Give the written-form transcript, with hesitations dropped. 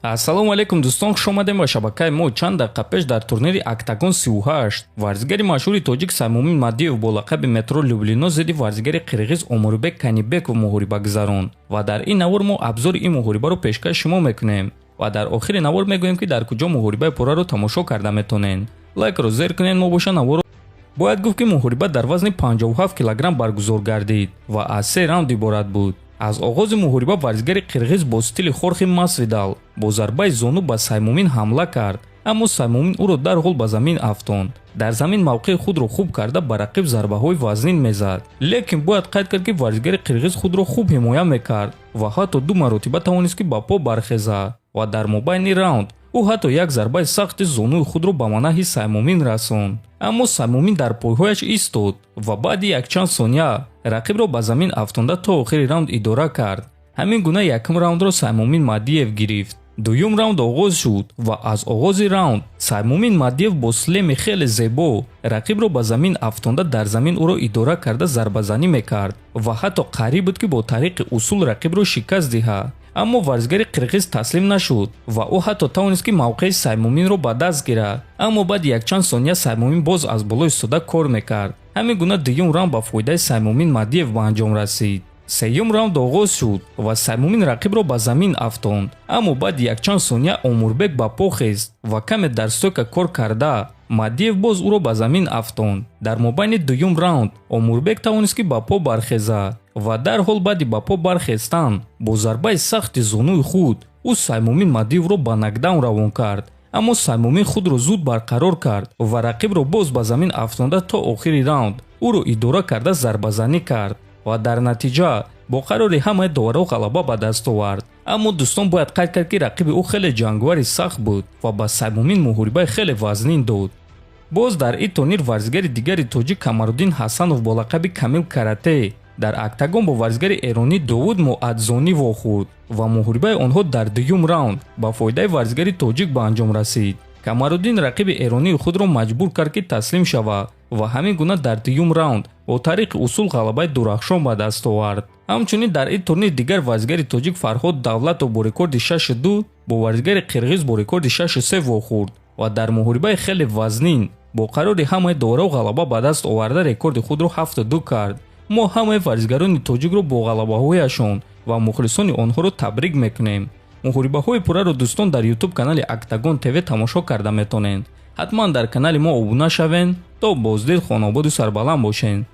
Ассалому алайкум, дӯстон, хуш омадем ба шабакаи мо. Чанд дақиқа пеш дар турнири Октагон 38 варзигари машҳури тоҷик Саймумин Мадиев бо лақаби Метро Люблино зидди варзигари қирғиз Омурбек Канибеков муҳориба гузаронд ва дар ин навор мо абзори ин муҳорибаро пешкаш шумо мекунем ва дар охири навор мегӯем, ки дар куҷо муҳорибаи пурраро тамошо карда метонед. Лайкро зер кунед, мо боша наворо. Бояд гуфт, ки муҳориба дар вазни 57 килограмм баргузор гардид ва аз се раунд иборат буд. Аз оғози муҳориба варзигари қирғиз бо стили Хорхе Масвидал бо зарбаи зону ба Саймумин ҳамла кард, аммо Саймумин ӯро дарҳол ба замин афтонд. Дар замин мавқеи худро хуб карда, ба рақиб зарбаҳои вазнин мезад, лекин бояд қайд кард, ки варзигари қирғиз худро хуб ҳимоя мекард ва ҳатто ду маротиба тавонист, ки ба по бархезад ва дар мобайни раунд ӯ ҳатто як зарбаи сахти зонуи худро ба манаҳи Саймумин расонд, аммо Саймумин дар пойҳояш истод ва баъди якчанд сония рақибро ба замин афтонда, то охири раунд идора кард. Ҳамин гуна якум раундро Саймумин Мадиев гирифт. Дуюм раунд оғоз шуд ва аз оғози раунд Саймумин Мадиев бо слеми хеле зебо рақибро ба замин афтонда, дар замин ӯро идора карда, зарбазанӣ мекард ва ҳатто қариб буд, ки бо тариқи усул рақибро шикаст диҳад, аммо варзигари қирғиз таслим нашуд ва ӯ ҳатто тавонист, ки мавқеи Саймуминро ба даст гирад, аммо баъди якчанд сония Саймумин боз аз боло истода кор мекард. Ҳамин гуна дуюм раунд ба фоидаи Саймумин Мадиев ба анҷом расид. Сеюм раунд оғоз шуд ва Саймумин рақибро ба замин афтонд, аммо баъди якчанд сония Омурбек ба по хест ва каме дар стойка кор карда, Мадиев боз ӯро ба замин афтонд. Дар мобайни дуюм раунд Омурбек тавонист, ки ба по бархезад ва дарҳол баъди ба по бархестан бо зарбаи сахти зонуи худ ӯ Саймумин Мадиевро ба нокдаун равон кард, аммо Саймумин худро зуд барқарор кард ва рақибро боз ба замин афтонда, то охири раунд ӯро идора карда, зарбазанӣ кард ва дар натиҷа бо қарори ҳамаи доварҳо ғалаба ба даст овард. Аммо, дӯстон, бояд қайд кард, ки рақиби ӯ хеле ҷанговари сахт буд ва ба Саймумин муҳорибаи хеле вазнин дод. Боз дар ин турнир варзигари дигари тоҷик Камаруддин Ҳасанов бо лақаби Камил Карате дар октагон бо варзигари эронӣ Довуд Муадзонӣ вохӯрд ва муҳорибаи онҳо дар дуюм раунд ба фоидаи варзигари тоҷик ба анҷом расид. Камаруддин рақиби эронии худро маҷбур кард, ки таслим шавад, ва ҳамин гуна дар дуюм раунд бо тариқи усул ғалабаи дурахшон ба даст овард. Ҳамчунин дар ин турнир дигар варзигари тоҷик Фарҳод Давлатов бо рекорди 6-2 бо варзигари қирғиз бо рекорди 6-3 вохӯрд ва дар муҳорибаи хеле вазнин бо қарори ҳамаи доварҳо ғалаба ба даст оварда, рекорди худро 7-2 кард. Мо ҳамаи варзигарони тоҷикро бо ғалабаҳояшон ва мухлисони онҳоро табрик мекунем. Муҳорибаҳои пурраро, дӯстон, дар Ютуб канали Октагон ТВ тамошо карда метонед. Ҳатман дар канали мо обуна шавед. То боздид, хонободу сарбаланд бошед.